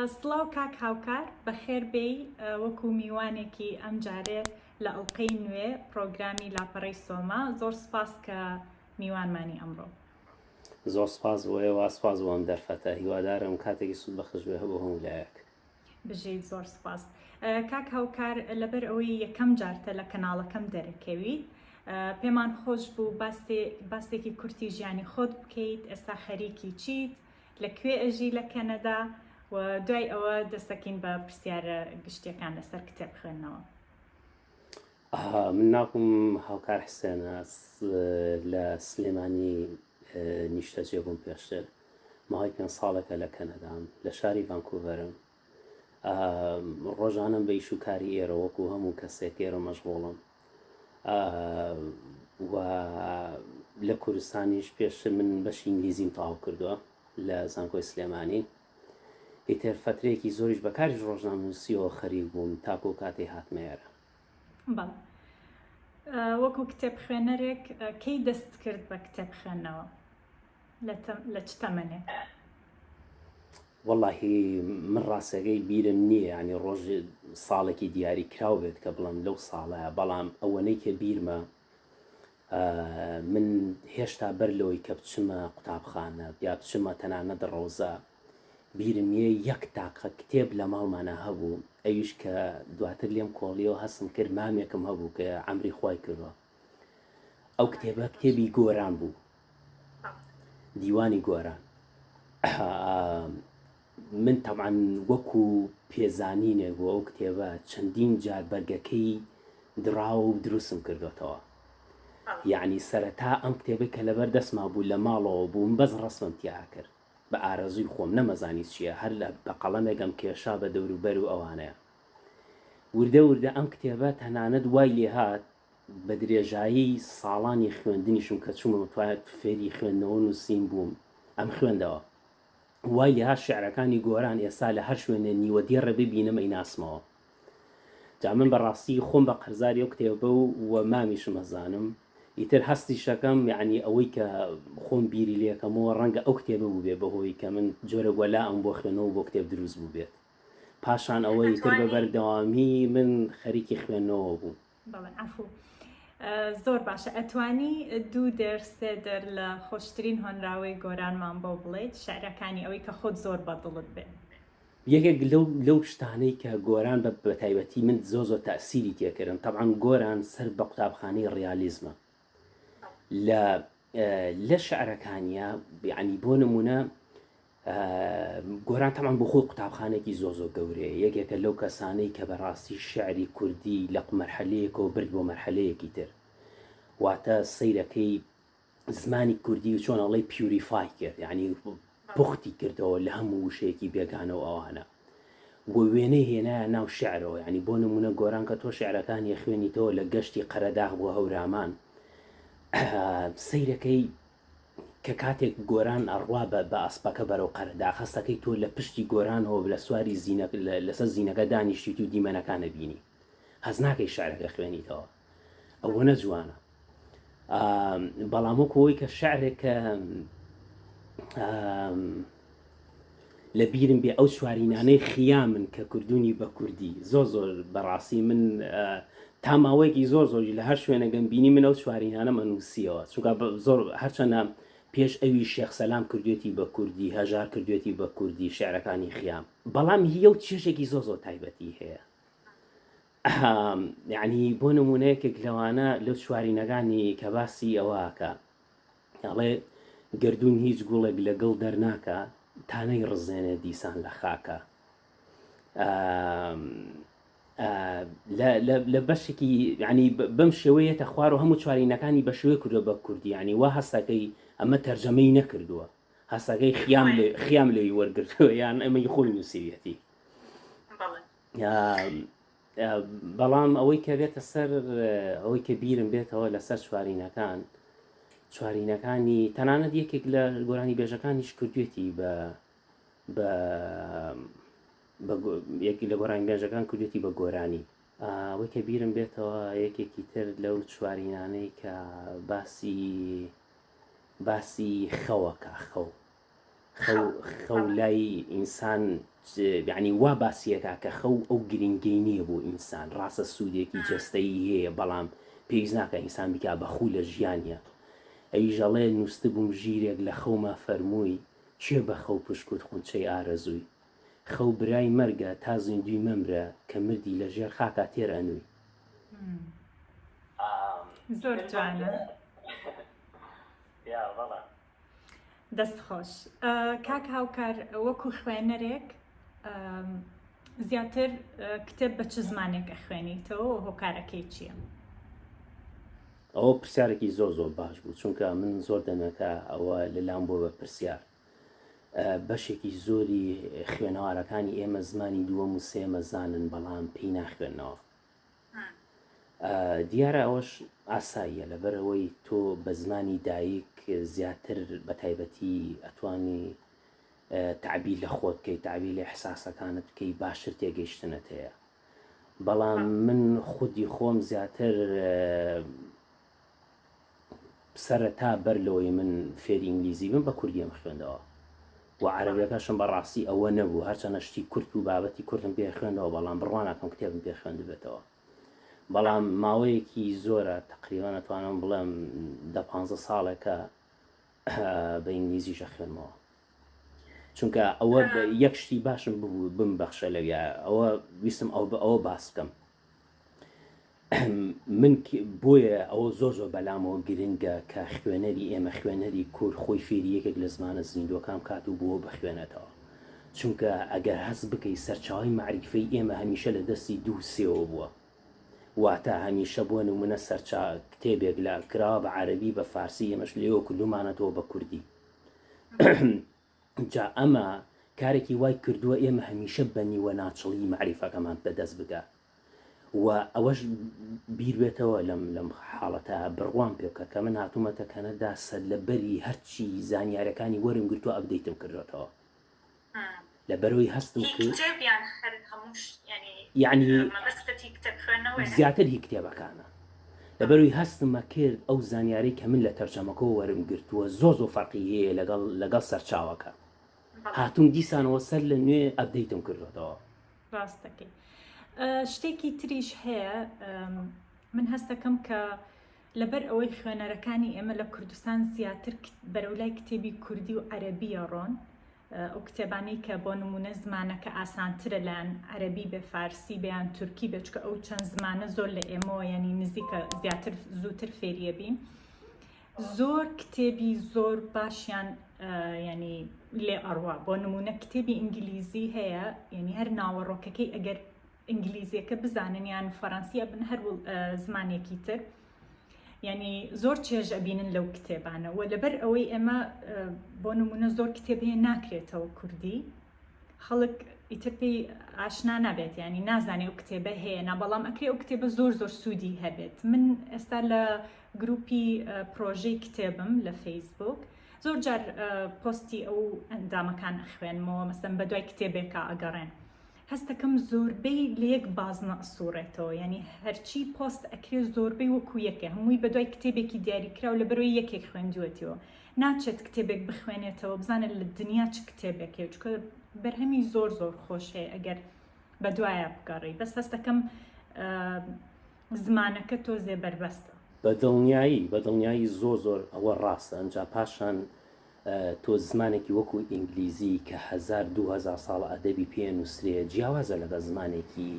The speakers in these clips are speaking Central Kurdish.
سڵاو کاک هاوکار بەخێر بێی وەکو میوانێکی ئەم جارێ لە ئەڵقەی نوێ پڕۆگرامی لاپەڕەی سۆما زۆر سوپاس کە میوانمانی ئەمڕۆ. زۆر سپاس بۆ ئێوە سپاس بۆ ئەم دەرفەتە هیوادارم کاتێکی سوود بەخش بێ بۆ هەموو لایەک. بژیت زۆر سوپاس. کاک هاوکار لەبەر ئەوەی یەکەم جارتە لە کەناڵەکەم دەرەکەویت پێمان خۆش بوو باسێکی کورتی ژیانی خۆت بکەیت ئێستا خەریکی چیت لە کوێ ئەژی لە کەنەدا و دوای ئەوە دەستەکەین بە پرسیارە گشتیەکان لەسەر کتێب خوێندنەوە. من ناوم هاوکار حسێنە لە سلێمانی نیشتەجێ بووم پێشتر ماوەی پێ ساڵێکە لە کەنەدام لە شاری ڤانکوڤەرم ڕۆژانم بە ئیش و کاری ئێرە وەکو هەموو کەسێک ئێرە مەشغوڵم و لە کوردستانیش پێشتر من بەشی ئینگلیزیم تەواو کردووە لە زانکۆی سلێمانی ئیتر فەترەیەکی زۆریش بە کاریش ڕۆژنامەنووسیەوە خەریک بووم تاکو کاتێ هاتمە ئێرە. بەڵێ وەکو کتێب خوێنەرێک کەی دەست کرد بە کتێب خوێندنەوە لە چ تەمەنێک؟ وەڵاهی من ڕاستەکەی بیرم نییە یانی ڕۆژ ساڵێکی دیاری کراو بێت کە بڵێم لەو ساڵەیە بەڵام ئەوەنەی کە بیرمە من هێشتا بەر لەوەی کە بچمە قوتابخانە یا بچمە تەنانەت ڕەوزە بیرم یە یەک تاقە کتێب لە ماڵمانە هەبوو ئەویش کە دواتر لێم کۆڵیەوە هەستم کرد مامێکم هەبوو کە عەمری خوای کردووە ئەو کتێبە کتێبی گۆران بوو دیوانی گۆران من تەبعەن وەکو پێزانینێک بۆ ئەو کتێبە چەندین جار بەرگەکەی دڕاوە و دروستم کردۆتەوە یەعنی سەرەتا ئەم کتێبەی کە لەبەر دەستما بوو لە ماڵەوە بووم بەس ڕەسمم تیا کرد بە ئارەزووی خۆم نەمەزانی چییە هەر لە بە قەڵەمێک ئەم کێشا بە دەوروبەر و ئەوانەیە وردە وردە ئەم کتێبە تەنانەت وای لێهات بە درێژایی ساڵانی خوێندنیشم کە چوومە فێری خوێندنەوە و نووسین بووم ئەم خوێندەوە وای لێهات شیعرەکانی گۆران ئێستا لە هەر شوێنێ نیوە دێڕێ ببینم ئەیناسمەوە. جا من بە ڕاستی خۆم بە قەرزاری ئەو کتێبە و و مامیشم ئەزانم. ئیتر هەستیشەکەم یەعنی ئەوەی کە خۆم بیری لێکەمەوە ڕەنگە ئەو کتێبە بووبێ بە هۆی کە من جۆرێک وەلائم بۆ خوێندنەوە و بۆ کتێب دروست بووبێت. پاشان ئەوە ئیتر بە ئەتوانی بەردەوامی من خەریکی خوێندنەوە بووم. بەڵێ عەفو. زۆر باشە ئەتوانی دوو دێر سێ دێر لە خۆشترین هۆنراوەی گۆرانمان بۆ بڵێیت شعرەکانی ئەوەی کە خۆت زۆر بەدڵت بێ. یەکێک لەو لەو شتانەی کە گۆران بە بەتایبەتی من زۆر زۆر تەئسیری تێکردم تەبعەن گۆران سەر بە قوتابخانەی ڕیالیزمە لە لە شعرەکانیا یعنی بۆ نمونە گۆران تەبعەن بۆ خۆی قوتابخانێکی زۆر زۆر گەورەیە، یەکێکە لەو کەسانەی کە بەڕاستی شیعری کوردی لە مەرحەلەیەکەوە برد بۆ مەرحەلەیەکی تر، واتە سەیرەکەی زمانی کوردی چۆن ئەڵێی purify کرد، یانی پوختی کردەوە لە هەموو وشەیەکی بێگانە و ئەوانە و وێنەی هێنایە ناو شیعرەوە، یانی بۆ نمونە گۆران کە تۆ شیعرەکانی ئەخوێنیتەوە لە گەشتی قەرەداغ بۆ هەورامان سەیرەکەی کە کاتێک گۆران ئەڕوا بە بە ئەسپەکە بەرەو قەرەداغ هەستەکەی تۆ لە پشتی گۆرانەوە لە سواری زینە لەسەر زینەکە دانیشتیت و دیمەنەکان ئەبینی هەست ناکەی شعرەکە خوێنیتەوە ئەوەنە جوانە بەڵام وەکو ئەوەی کە شعرێک کە لە بیرم بێ ئەو چوارینانەی خیامن کە کردوونی بە کوردی زۆر زۆر بەڕاستی من تا ماوەیەکی زۆر زۆری لە هەر شوێنەگەم بینی من ئەو چوارینانەم ئەنووسیەوە چونکە زۆر هەرچەنە پێش ئەوی شێخ سەلام کردوێتی بە کوردی هەژار کردوێتی بە کوردی شعرەکانی خیام بەڵام هیە و چێژێکی زۆر زۆر تایبەتی هەیە یعنی بۆ نمونە یەکێک لەوانە لەو چوارینەکانی کە باسی ئەوەکە ئەڵێ گەردوون هیچ گوڵێک لە گڵ دەرناکا تا نەیڕزێنێ دیسان لە خاکا. لە بەشێکی ینی بەم شێوەیەتە خوار و هەموو چوارینەکانی بە شێوەی کردووە بە کوردی ینی وا هەستەکەی ئەمە تەرجەمەی نەکردووە هەستەکەی خیام لێ خیام لێی وەرگرتووە یان ئەمەی خۆی نووسیویەتی. بەڵام ئەوەی کە بێتە سەر ئەوەی کە بیرم بێتەوە لەسەر چوارینەکان چوارینەکانی تەنانەت یەکێک لە گۆرانی بێژەکانیش کردوێتی بە بە یەکی لە گۆرانی بێژەکان کردوێتی بە گۆرانی ئەوەی کە بیرم بێتەوە یەکێکی تر لەو چوارینانەی کە باسی باسی خەوەکە خەو. خەو خەو لای ئینسان یعنی وا باسیەکە کە خەو ئەو گرنگی نییە بۆ ئینسان ڕاستە سوودێکی جەستەیی هەیە بەڵام پێویست ناکە ئینسان بکا بە خوو لە ژیانە ئەویش ئەڵێ نووستبووم ژیرێک لە خەوما فەرمووی کێ بە خەو پشکوت خونچەی ئارەزووی خەو برای مەرگە تا زیندووی مەمرە کە مردی لە ژێر خاکا تێر ئەنووی. زۆر جوانە. دەست خۆش کاک هاوکار وەکو خوێنەرێک زیاتر کتێب بە چ زمانێک ئەخوێنیتەوە و هۆکارەکەی چییە؟ ئەوە پرسیارێکی زۆر زۆر باش بوو چونکە من زۆر دەمێکە ئەوە لەلام بووە بە پرسیار بەشێکی زۆری خوێنەوارەکانی ئێمە زمانی دووەم و سێمە زانن بەڵام پێی ناخوێنەوە دیارە ئەوەش ئاساییە لەبەرئەوەی تۆ بە زمانی دایک زیاتر بە تایبەتی ئەتوانی تەعبیر لە خۆت بکەی تەعبیر لە ئیحساسەکانت بکەی باشتر تێگەیشتنت هەیە بەڵام من خودی خۆم زیاتر سەرەتا بەر لەوەی من فێری ئینگلیزی بم بە کوردیم خوێندەوە و عەرەبیەکەشم بەڕاستی ئەوە نەبوو هەرچەنە شتی کورت و بابەتی کورتم پێ خوێندەوە بەڵام بڕوا ناکەم کتێبم پێ خوێندبێتەوە بەڵام ماوەیەکی زۆرە تقریبان ئەتوانم بڵێم دە پانزە ساڵێکە بە ئینگلیزیش ئەخوێنمەوە چونکە ئەوە یەک شتی باشم ببوو بمبەخشە لەویا ئەوە ویستم ئەو بە ئەوە باس بکەم من بۆیە ئەوە زۆر زۆر بەلامەوە گرنگە کە خوێنەری ئێمە خوێنەری کورد خۆی فێری یەکێک لە زمانە زیندووەکان بکات و بۆ بخوێنێتەوە چونکە ئەگەر هەست بکەی سەرچاوەی مەعریفەی ئێمە هەمیشە لە دەستی دوو سێوە بووە واتە هەمیشە بۆ نمونە سەرچا کتێبێک لە کراوە بە عەرەبی بە فارسی ئێمەش لێوە کردومانەتەوە بە کوردی جا ئەمە کارێکی وای کردووە ئێمە هەمیشە بە نیوە ناچڵی مەعریفەکەمان بەدەست بگا و ئەوەش بیر بێتەوە لەم لەم حاڵەتە بڕوام پێ بکە کە من هاتوومەتە کەنەدا سەرلەبەری هەرچی زانیارەکانی وەرم گرتووە update م کردۆتەوە لەبەرەوەی هەستم هی کرد کتێب یان هەر هەموو ش یانی یعنی مەبەستت هی کتێب خوێندنەوەیە؟ زیاتر هی کتێبەکانە لەبەرەوەی هەستمە کرد ئەو زانیارەی کە من لە تەرجەمەکەوە وەرم گرتووە زۆر زۆر فەرقی هەیە لەگەڵ لەگەڵ سەرچاوەکە بەڵێ هاتووم دیسانەوە سەر لە نوێ update م کردۆتەوە. ڕاست دەکەی شتێکی تریش هەیە من هەستەکەم کە لەبەر ئەوەی خوێنەرەکانی ئێمە لە کوردستان زیاتر بەرەو لای کتێبی کوردی و عەرەبیە ڕۆن ئەو کتێبانەی کە بۆ نمونە زمانەکە ئاسانترە لایەن عەربی بێ فارسی بیان تورکی بێ چکە ئەو چەند زمانە زۆر لە ئێمەوە ینی نزیکە زیاتر زووتر فێریە بین زۆر کتێبی زۆر باشیان ینی لێ ئەڕوا بۆ نمونە کتێبی ئینگلیزی هەیە ینی هەر ناوەڕۆکەکەی ئەگەر ئینگلیزیەکە بزانن یان فەرەنسیە بن هەر زمانێکی تر ینی زۆر چێژ ئەبینن لەو کتێبانە و لەبەر ئەوەی ئێمە بۆ نمونە زۆر کتێب هەیە ناکرێتەوە کوردی خەڵک ئیتر پێی ئاشنا نابێت ینی نازانێ ئەو کتێبە هەیە نا بەڵام ئەکرێ ئەو کتێبە زۆر زۆر سوودی هەبێت من ئێستا لە گروپی پرۆژەی کتێبم لە فەیسبوک زۆر جار پۆستی ئەو ئەندامەکان ئەخوێنمەوە مەسەن بە دوای کتێبێکا ئەگەڕێن هەستەکەم زۆربەی لە یەک بازنە ئەسوڕێتەوە یعنی هەرچی پۆست ئەکرێ زۆربەی وەکو یەکێ هەمووی بە دوای کتێبێکی دیاریکراو لە بەرەوەی یەکێک خوێندووەتیەوە ناچێت کتێبێک بخوێنێتەوە بزانێت لە دنیا چ کتێبێک هەیە چونکە بەرهەمی زۆر زۆر خۆش هەیە ئەگەر بە دوایە بگەڕێی بەس هەستەکەم زمانەکە تۆزێ بەربەستە. بە دڵنیایی بە دڵنیایی زۆر زۆر ئەوە ڕاستە ئەنجا پاشان تۆ زمانێکی وەکو ئینگلیزی کە هەزار 2000 ساڵە ئەدەبی پێ نووسرێ جیاوازە لەگەڵ زمانێکی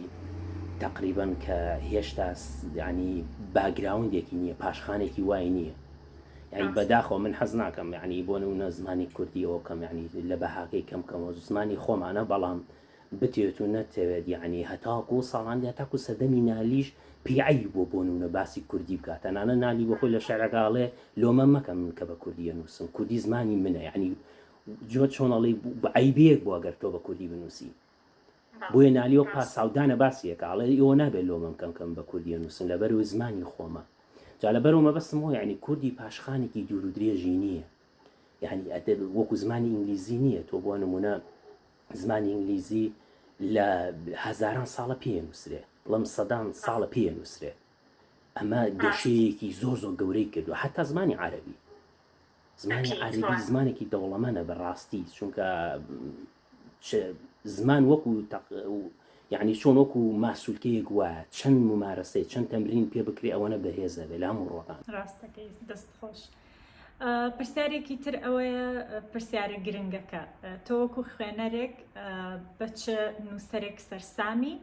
تەقریبەن کە هێشتا یعنی background ێکی نییە پاشخانێکی وای نییە یعنی بەداخەوە من حەز ناکەم یعنی بۆ نمونە زمانی کوردی ئەوە کەم یعنی لە بەهاکەی کەم کەمەوە زمانی خۆمانە بەڵام بتێت و نەتەوێت یعنی هەتاکو ساڵان هەتاکو سەردەمی نالیش پێی عەیب بووە بۆ نمونە باسی کوردی بکات تەنانەت نالی بۆ خۆی لە شعرەکە ئەڵێ لۆمە مەکە من کە بە کوردی ئەنووسم کوردی زمانی منە یعنی جۆ چۆن ئەڵێی عەیبەیەک بوو ئەگەر تۆ بە کوردی بنووسی بۆیە نالی وەک پاساودانە باسی ئەکا ئەڵێ ئێوە نابێت لۆمەم کەم کە من بە کوردی ئەنووسم لەبەرئەوەی زمانی خۆمە جا لەبەرئەوە مەبەستم ئەوە یعنی کوردی پاشخانێکی دوور و درێژی نییە یعنی ئەدەب وەکو زمانی ئینگلیزی نییە تۆ بۆ نمونە زمانی ئینگلیزی لە هەزاران ساڵە پێ نووسرێ بڵم سەدان ساڵە پێ نووسرێ ئەمە گەشەیەکی زۆر زۆر گەورەی کردو حتا زمانی عەرەبی. زمانی عەرەبی زمانێکی دەوڵەمەنە بە ڕاستی چونکە زمان وەکو یعنی چۆن وەکو ماسولکەیەک وایە چەند ممارەسەی چەند تەمرین پێ بکرێ ئەوەنە بەهێزە بێ لە هەموو ڕۆکان. ڕاستەکەی دەست خۆش. پرسیارێکی تر ئەوەیە پرسیارە گرنگەکە تۆ وەکو خوێنەرێک بە چ نووسەرێک سەرسامی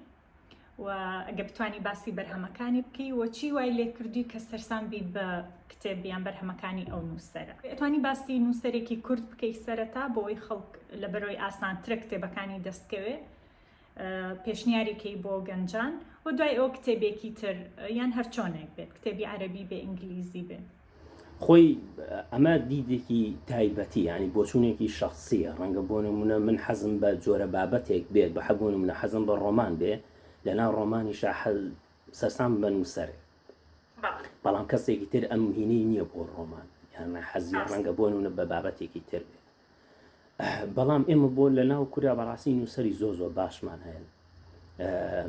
و ئەگە بتانی باسی بەرهەمەکانی بکەی و چی وای لێکردووی کە سەرسام بی بە کتێب یان بەرهەمەکانی ئەو نووسەرە ئەتوانی باسی نووسەرێکی کورد بکەی سەرەتا بۆی خەڵک لە بەرەوەی ئاسانترە کتێبەکانی دەستکەوێ پێشنیاری کەی بۆ گەنجان و دوای ئەو کتێبێکی تر یان هەر چۆنێک بێت کتێبی عەربی بێ ئینگلیزی بێ. خۆی ئەمە دیدێکی تایبەتی یانی بۆچوونێکی شەخسییە، ڕەنگە بۆ نموونە من حەزم بە جۆرە بابەتێک بێت بە بۆ نموونە حەزم بە ڕۆمان بێ لەناو ڕۆمانیشا حەز سەرسام بە نووسەرێک بەڵام کەسێکی تر ئەم هینەی نییە بۆ ڕۆمان یان حەزی ڕەنگە بۆ نموونە بە بابەتێکی تر بێت بەڵام ئێمە بۆ لە ناو کوریا بەڕاستی نووسەری زۆر زۆر باشمان هەیە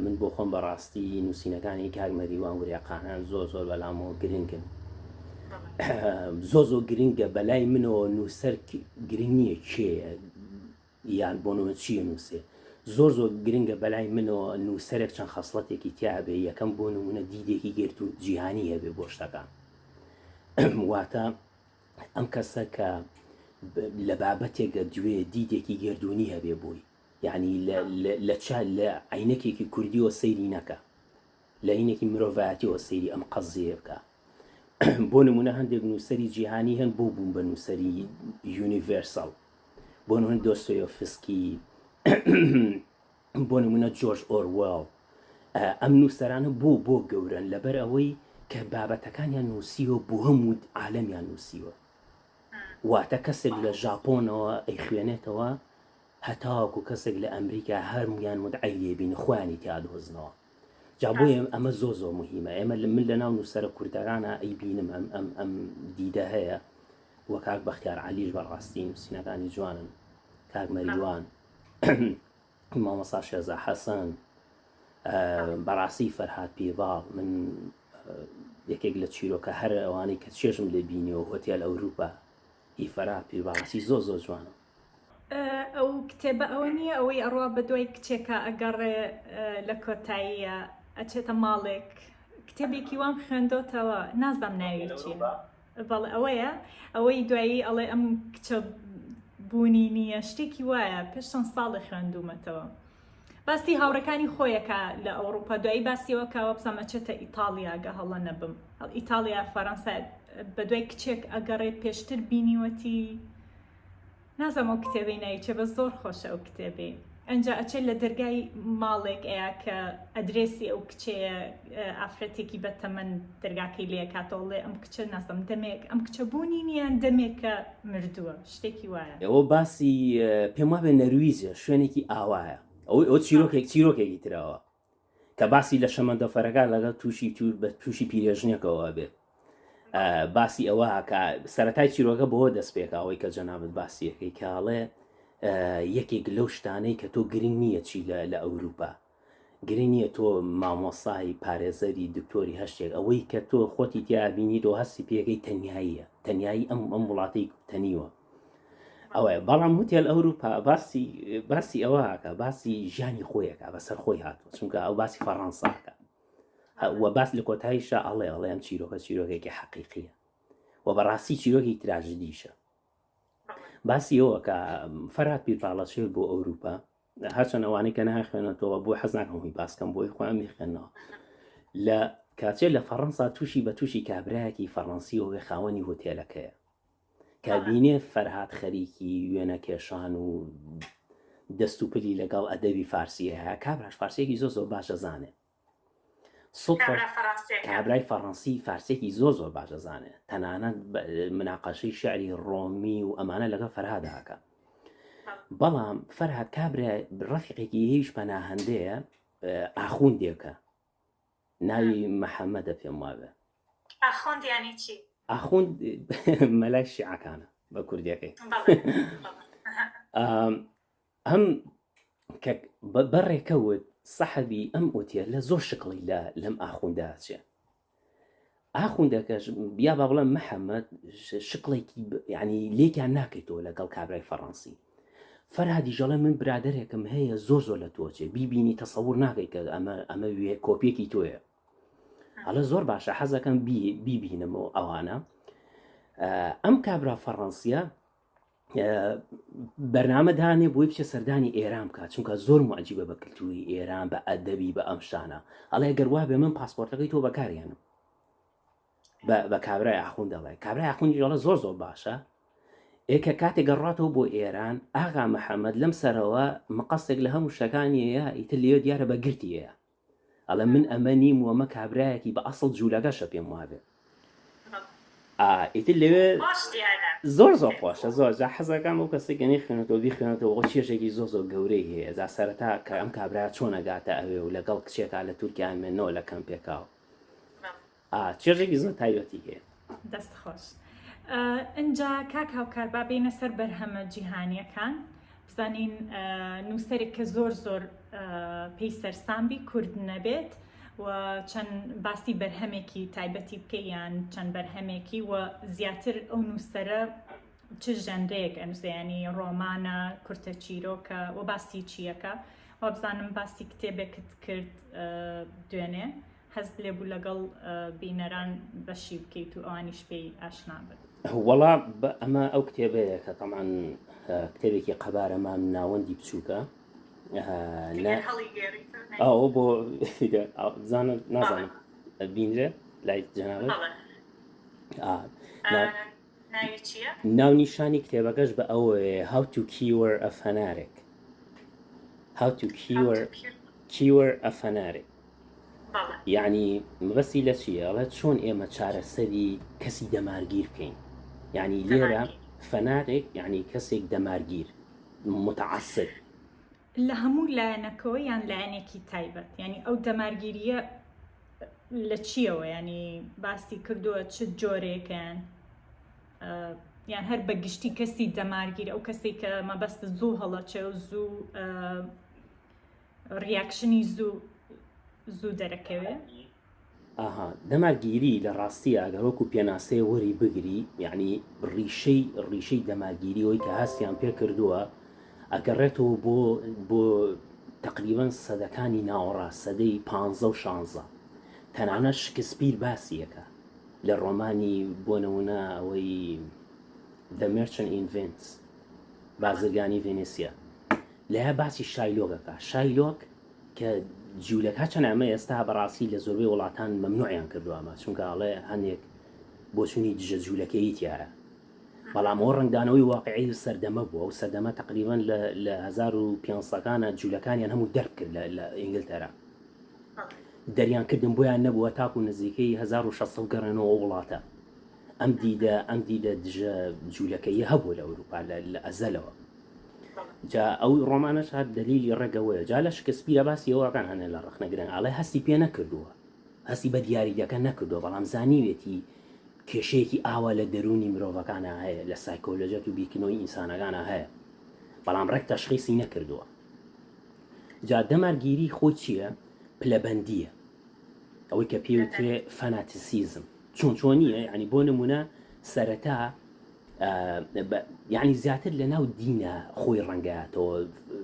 من بۆ خۆم بەڕاستی نووسینەکانی کاک مەریوان وریاقانان زۆر زۆر بەلامەوە گرنگن زۆر زۆر گرنگە بەلای منەوە نووسەر گرنگ نییە کێیە یان بۆ نموونە چییە نووسێ زۆر زۆر گرنگە بەلای منەوە نووسەرێک چەند خەسڵەتێکی تیا بێ یەکەم بۆ نمونە دیدێکی گرت و جیهانی هەبێ بۆ شتەکان واتە ئەم کەسە کە لە بابەتێک ئەدوێ دیدێکی گەردوونی هەبێ بۆی یعنی لە چا لە عینەکێکی کوردیەوە سەیری نەکە لە عینێکی مرۆڤایەتیەوە سەیری ئەم قەزیە بکە بۆ نمونە هەندێک نووسەری جیهانی هەن بۆ بوون بە نووسەری universal بۆ نمونە دۆستۆیۆفسکی بۆ نمونە جۆرج ئۆروێڵ ئەم نووسەرانە بۆ بۆ گەورەن لەبەر ئەوەی کە بابەتەکانیان نووسیوە بۆ هەموو عالەمیان نووسیوە واتە کەسێک لە ژاپۆنەوە ئەیخوێنێتەوە هەتاوەکو کەسێک لە ئەمریکا هەرمویان مدعی لێبین خۆیانی تیا دۆزنەوە جا بۆیە ئەمە زۆ زۆر مهمە ئێمە لە من لەناو نووسەرە کوردەکانە ئەیبینم ئەم ئەم ئەم دیدە هەیە وە کاک بەختیار عەلیش بەڕاستی نووسینەکانی جوانن کاک مەریوان مامۆستا شێرزا حەسەن بەڕاستی فەرهاد پیرباڵ من یەکێک لە چیرۆکە هەر ئەوانەی کە چێژم لێ بینیەوە هۆتێل ئەوروپا هی فەرهاد پیرباڵ زۆر زۆر جوانە. ئەو کتێبە ئەوە نییە ئەوەی ئەڕوا بە دوای کچێکا ئەگەڕێ لە کۆتاییە ئەچێتە ماڵێک کتێبێکی وام خوێندۆتەوە نازام ناوی چییە بەڵێ ئەوەیە ئەوەی دوایی ئەڵێ ئەم کچە بوونی نییە شتێکی وایە پێش چەند ساڵێ خوێندوومەتەوە باسی هاوڕەکانی خۆیەکە لە ئەوروپا دوایی باسیەوە کاوە بزانم ئەچێتە ئیتاڵیا گە هەڵە نەبم ئیتاڵیا فەرەنسا بە دوای کچێک ئەگەڕێ پێشتر بینیوەتی نازانم ئەو کتێبەی ناوی چیە بەس زۆر خۆشە ئەو کتێبەی ئەنجا ئەچێت لە دەرگای ماڵێک ئەیا کە ئەدرێسی ئەو کچەیە ئافرەتێکی بە تەمەن دەرگاکەی لێکاتەوە ڵێ ئەم کچە نازم دەمێک ئەم کچە بوونی نییە دەمێکە مردووە شتێکی وایە. ئەوە باسی پێم وابێ نەرویجە شوێنێکی ئاوایە ئەوەی ئەو چیرۆکێک چیرۆکێکی ترەوە کە باسی لە شەمەندەفەرەکە لەگەڵ تووشی تور بە تووشی پیرێژنێکەوە بێت باسی ئەوە کە سەتای چیرۆکە بۆ دەست پێکا ئەوەی کە جەنابەت باسیەکەی کاڵێ یەکێک لەو شتانەی کە تۆ گرنگ نییە چی لە ئەوروپا گرنگ نییە تۆ مامۆسای پارێزەری دکتۆری هەشتێک ئەوەی کە تۆ خۆتی تیابینی تۆ هەستی پێەکەی تەنیاییە تەنایی ئەم ئەم وڵاتی تەنیوە ئەوەیە بەڵام هوتێل ئەوروپا باسی باسی ئەوەکە باسی ژیانی خۆیەکە بەسەر خۆی هاتووە چونکە ئەو باسی فەڕەنساکە و باس لە کۆتاییشا ئەڵێ ئەڵێ ئەم چیرۆکە چیرۆکێکی حەقیقیە و بەڕاستی چیرۆکی تراژدیشە باسی ئەوە کە فەرات پیرپاڵەچێت بۆ ئەوروپا هەرچەند ئەوانەی کە ناخوێنێتەوە بۆ حەز ناکەم هی باسکەم بۆی خۆیان میخوێنەوە لە کاتێ لە فەڕەنسا تووشی بە تووشی کابراایەکی فەڕەنسیەوە خاوەنی هۆتێلەکەیە کە بینێ فەرهاد خەریکی وێنە کێشان و دەست و پلی لەگەڵ ئەدەبی فارسی هەیە کابراش فارسیەکی زۆر زۆر باش دەزانێ کابرای فەڕەنسی فارسێکی زۆر زۆر باش دەزانێ تەنانەت مناقەشەی شعری ڕۆمی و ئەمانە لەگەڵ فەرهاد ئەکا بەڵام فەرهاد کابرا ڕەفیقێکی هیچ پەناهەندەیە ئاخوندێکە ناوی محەممەدە پێم وابێ. ئاخوند یانی چی؟ ئاخوند مەلای شیعەکانە بە کوردیەکەی. ئەم کە بەڕێکەوت سەحەبی ئەم ئوتێلە زۆر شکڵی لە لەم ئاخوندا ئەچێ. ئاخوندەکەش یا با بڵێم محەممەد شکڵێکی یعنی لێکیان ناکەیتەوە لەگەڵ کابرای فەڕەنسی فەرهادیش ئەڵێ من برادەرێکم هەیە زۆر زۆر لە تۆ چێ بیبینی تەسەور ناکەی کە ئەمە ئەمە وێ کۆپیەکی تۆیە ئەڵێ زۆر باشە حەزەکەم بیبینم و ئەوانە ئەم کابرا فەڕەنسیە بەرنامە دانێ بۆی بچێ سەردانی ئێران بکات چونکە زۆر معجیبە بە کللتوری ئێران بە ئەدەبی بە ئەم شتانە ئەڵێ گەر وابێ من پاسپۆرتەکەی تۆ بەکارێنم بە کابرای ئاخوند دەڵێ کابرای ئاخوندی دەڵێ زۆر زۆر باشە ئێکە کاتێک گەڕاتەوە بۆ ئێران ئاغا محەممەد لەم سەرەوە مقەستێک لە هەموو شتەکانیەیە ئیتر لێ دیارە بە گرتیەیە ئەڵێ من ئەمە نیم و ئەمە کابرایەکی بە ئەسڵ جوولەکەشە پێم وابێ ئیتر لەوێ زۆر زۆر خۆشە زۆر جا حەزەکەم ئەو کەسێک کە نەیخوێنێتەوە بیخوێنێتەوە ئەو چێژێکی زۆر زۆر گەورەی هەیە جا سەرەتا کە ئەم کابرا چۆن ئەگاتە ئەوێ و لەگەڵ کچێکا لە تورکیا ئەمێنەوە لە کەمپێکاوە چێژێکی زۆر تایبەتی هەیە. دەست خۆش. ئنجا کاک هاوکار با بێینە سەر بەرهەمە جیهانیەکان بزانین نووسەرێک کە زۆر زۆر پێی سەرسام بی کورد نەبێت و چەند باسی بەرهەمێکی تایبەتی بکەی یان چەند بەرهەمێکی و زیاتر ئەو نووسەرە چ ژەنرەیەک ئەنووسێ ینی ڕۆمانە کورتە چیرۆکە و باسی چییەکە وابزانم باسی کتێبێکت کرد دوێنێ حەزت لێ بوو لەگەڵ بینەران بەشی بکەیت و ئەوانیش پێی ئاشنا بن. وەڵا ئەمە ئەو کتێبەیە کە تەمان کتێبێکی قەبارە مام ناوەندی بچووکە ئەو بۆ زانم نازانم بینرێ لای جەنابت ناونیشانی کتێبەکەش بە ئەوەیە How to Cure a Fanatic How to Cure Cure a Fanatic یەعنی مەبەستی لە چییە؟ ئەڵێ چۆن ئێمە چارەسەری کەسی دەمارگیر بکەین؟ یەعنی لێرە فەنارێک یەعنی کەسێک دەمارگیر، متعصب. لە هەموو لایەنەکەوە یان لایەنێکی تایبەت؟ یەعنی ئەو دەمارگیرییە لە چییەوە؟ یەعنی باسی کردووە چ جۆرێکیان؟ یان هەر بە گشتی کەسی دەمارگیر ئەو کەسێک کە مەبەست زوو هەڵەچێ و زوو reaction ی زوو زوو دەرەکەوێ. ئاها دەمارگیری لە ڕاستیا گەر وەکو پێناسەیە وەری بگری یەعنی ڕیشەی ڕیشەی دەمارگیری ئەوەی کە هەستیان پێ کردووە ئەگەڕێتەوە بۆ بۆ تەقریبەن سەدەکانی ناوەڕاست سەدەی پانزە و شانزە تەنانەت شکسپیر باسی ئەکا لە ڕۆمانی بۆ نمونە ئەوەی The Merchant in Venice بازرگانی ڤێنێسیا لەیا باسی شایلۆک ئەکا شایلۆک کە جیولەکە چەند ئەمە ئێستا بەڕاستی لە زۆربەی وڵاتان مەمنوعیان کردووە ئەمە چونکە ئەڵێ هەندێک بۆچوونی دژە جوولەکەیی تیایە بەڵام ئەوە ڕەنگدانەوەی واقعی و سەردەمە بووە ئەو سەردەمە تقریبا لە 1500ەکانە جوولەکانیان هەموو دەرکرد لە ئینگلتەرا دەریان کردن بۆیان نەبووە تاکو نزیکەی 1600 گەڕێنەوە ئەو وڵاتە ئەم دیدە ئەم دیدە دژە جوولەکەیە هەبوو لە ئەوروپا لە ئەزەلەوە جا ئەو ڕۆمانەش هەر دەلیلی ڕێگەوەیە جا لە شکسپیرە باسی ئەوەکان هەنێ لە ڕەخنەگرن ئاڵێ هەستی پێ نەکردووە هەستی بە دیاریدەکە نەکردووە بەڵام زانیوێتی کێشەیەکی ئاوا لە دەروونی مرۆڤەکانە هەیە لە سایکۆلۆژیەت و بیرکردنەوەی ئینسانەکانە هەیە بەڵام ڕێک تەشخیسی نەکردووە جا دەمارگیری خۆی چییە پلەبەندییە ئەوەی کە پێوترێ fanaticism چۆن چۆنیە یعنی بۆ نمونە سەرەتا یعنی زیاتر لە ناو دینە خۆی ڕەنگاتەوە